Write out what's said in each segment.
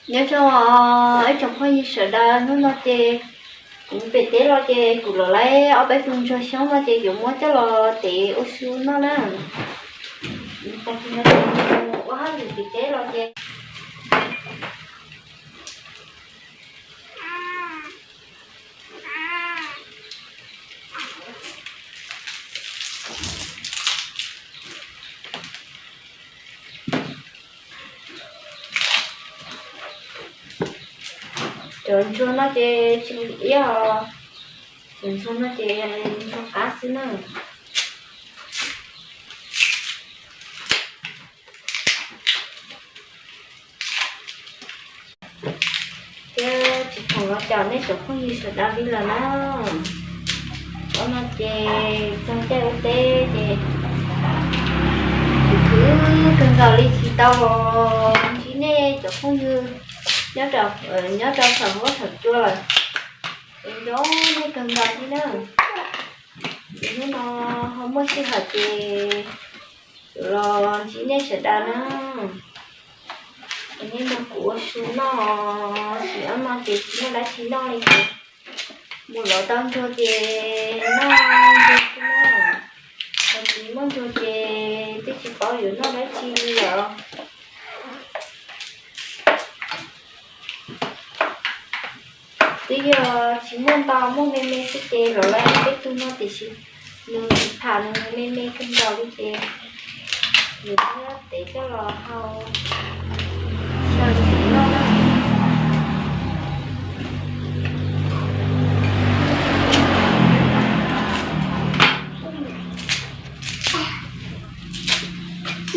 Nyob zoo ib tsoom phooj ywg sawv daws, hnub no ces kuv pem teb los ces kuv los laib ob peb tug ntsuag xyoob no ces yuav muab coj los tev ua su noj na. Tag kis no ces mus ua hauj lwm pem teb los ces Cov ntsuag no ces tsis lim iab os, cov ntsuag no ces ntsuag qab xwb na. Thiab tsis khoom los caum nej cov phooj ywg sawv daws li lawm na. Ob no ces txog caij ua teb ces khwv khwv kawg nkaus li tsis tau ntsib nej cov phooj ywg nyob rau, nyob rau thaum huab thaum cua lawm. Es nco nej kawg nkaus li na. Ces hnub no ho muaj sij hawm ces yuav los ntsib nej sawv daws na. Es nej nrog kuv ua su noj, sim ob no ces tsis muaj dab tsi noj li ces mus lov tau ntsuag ces noj ntsuag xwb na. Ho tsis muaj ntsuag ces twb tsis paub yuav noj dab tsi li lawm. Twb yog tsis muaj ntau, muaj me me xwb ces los laib peb tug noj tiam sis nws tsis tham, nws me me kawg nkaus li ces nws thiaj tev coj los hau xyaw noj na.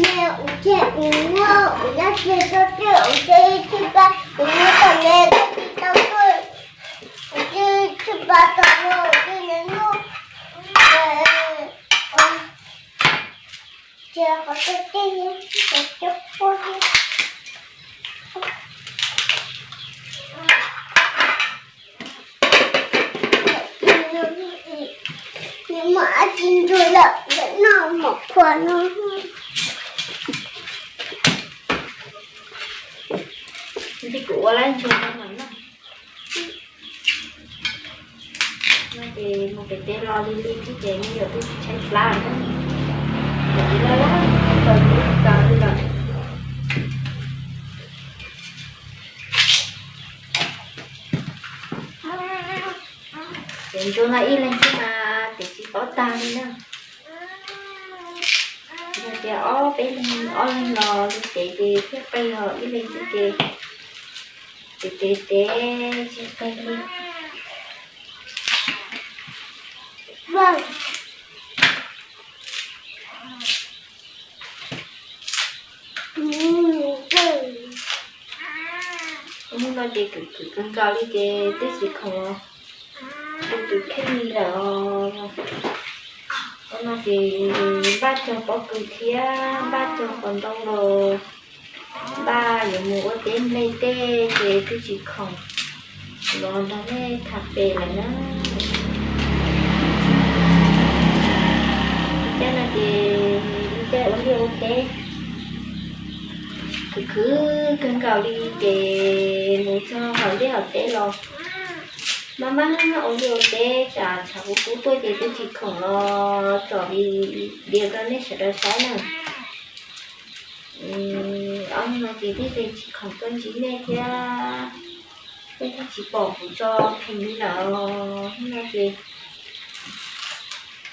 Nws ua ces kuv muab ua dab tsi rau twj ua ces tsis pab kuv muab tom ne koj tsis tau tuaj ua ces tsis pab tom no ua ces nws muab cia qhov twg tej cov coj puag thiab. Nws muaj dab tsi ntsuag lawm, lawm noj mov khuam no. Ntshe kuv ua lab ntsuag no mas na. No ces mus pem teb los li li thiab ces me nyuam twb tsis tshaib plab na. Kom li laj laj tau tib tag li lawm. Ces ntsuag no ib leeg xwb mas ces tsis paub tag li na. Yog tias ob peb leeg, ob leeg los li ces ces thiaj qis, ho ib leeg xwb ces ces ces ces tsis qis li. Hnub no ces khwv khwv kawg nkaus li ces twb tsis khoom los tu tus kheej li lawm. Hnub no ces npaj cog pob kws thiab npaj cog qos ntoo los npaj yuav mus ua teb nplej tej ces twb tsis khoom los nrog nej tham pem lawm na. Lub caij no ces lub caij ua liaj ua teb khwv khwv kawg nkaus li ces mus txog hauv liaj hauv teb los maj maj ua liaj ua teb tsam tshav kub kub tuaj ces twb tsis khoom los tsom li diav rau nej sawv daws saib na. Ob hnub no ces thiaj li tsis khoom tuaj ntsib nej thiab, nej thiaj tsis pom kuv tso pheej li lawm. Hnub no ces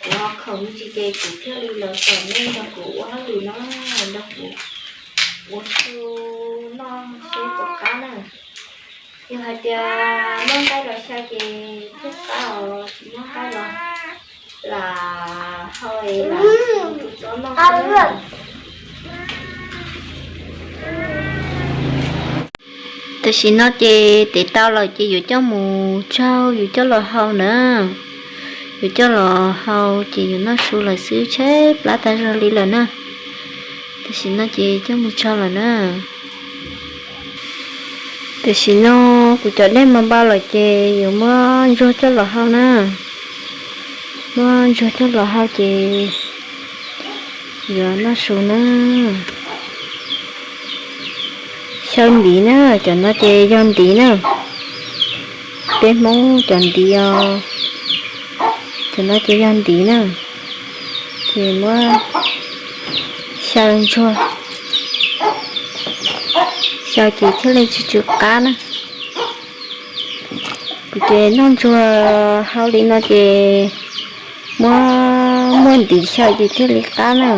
kuv ho khoom me ntsis ces kuv thiaj li los tsom nej nrog kuv ua hauj lwm no, nrog kuv ua su noj seb puas qab na. Yog hais tias muaj nqaij los xyaw ces thiaj qab os, tsis muaj nqaij los lam hau es lam ua txob noj xwb. Tam sim no ces tev tau lawm ces yuav coj mus tsaug, yuav coj los hau na. Yuav coj los hau ces yuav noj su lawm xwb, tshaib plab tag zog li lawm na. Tam sim no ces coj mus tsaug lawm na. Tam sim no kuv cov dej mas npau lawm ces yuav muab ntsuag coj los hau na. Muab ntsuag coj los hau ces yuav noj su na. Xyaw ntiv na, cov no ces yog ntiv na. Peb Hmoob cov ntiv os, cov no ces yog ntiv na. Ces muab xyaw ntsuag, xyaw ces thiaj li tsis tsw qab na. Kuv ces noj ntsuag hau li no ces muab muaj ntiv xyaw ces thiaj li qab na.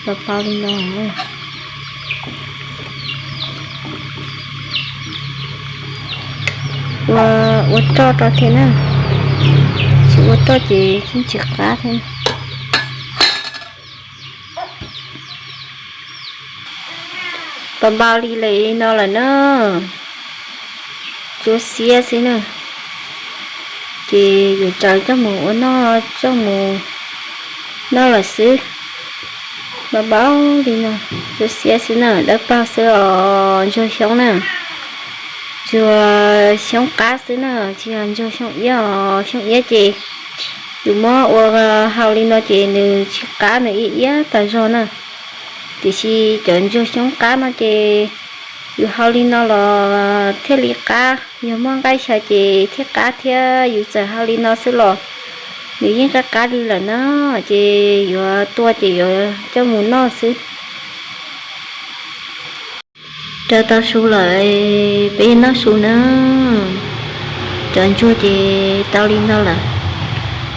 Los pau li no. Ua, ua roj rau thiab na, tsis ua roj ces yeej tsis qab thiab. Pab npau li lawm no lawm na, tsuab xiab xwb na, ces yuav tsaws coj mus ua noj, coj mus noj lawm xwb. Pab npau li no, tsuab xiab xwb na, dawb paug xwb os, ntsuag xyoob na, ntsuag xyoob qab xwb na, tsis yog ntsuag xyoob iab os, xyoob iab ces yus muab ua hau li no ces nws tsis qab, nws iab iab tas zog na. Tiam sis cov ntsuag xyoob qab no ces yus hau li no los thiaj li qab, yog muaj nqaij xyaw ces thiaj qab thiab, yus txawm hau li no xwb los nws yeej qab qab li lawm na, ces yuav tua ces yuav coj mus noj xwb. Rau tau su lawm, peb noj su na. Cov ntsuag ces tau li no lawm.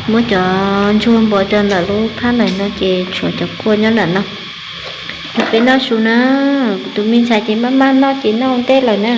Muab cov ntsuag npog rau ntawm lub phab ntawm no ces tshuav cov kua nyob nram no. Peb noj su na, kuv tus me ntxhais ces maj maj noj ces noj ua ntej lawm na.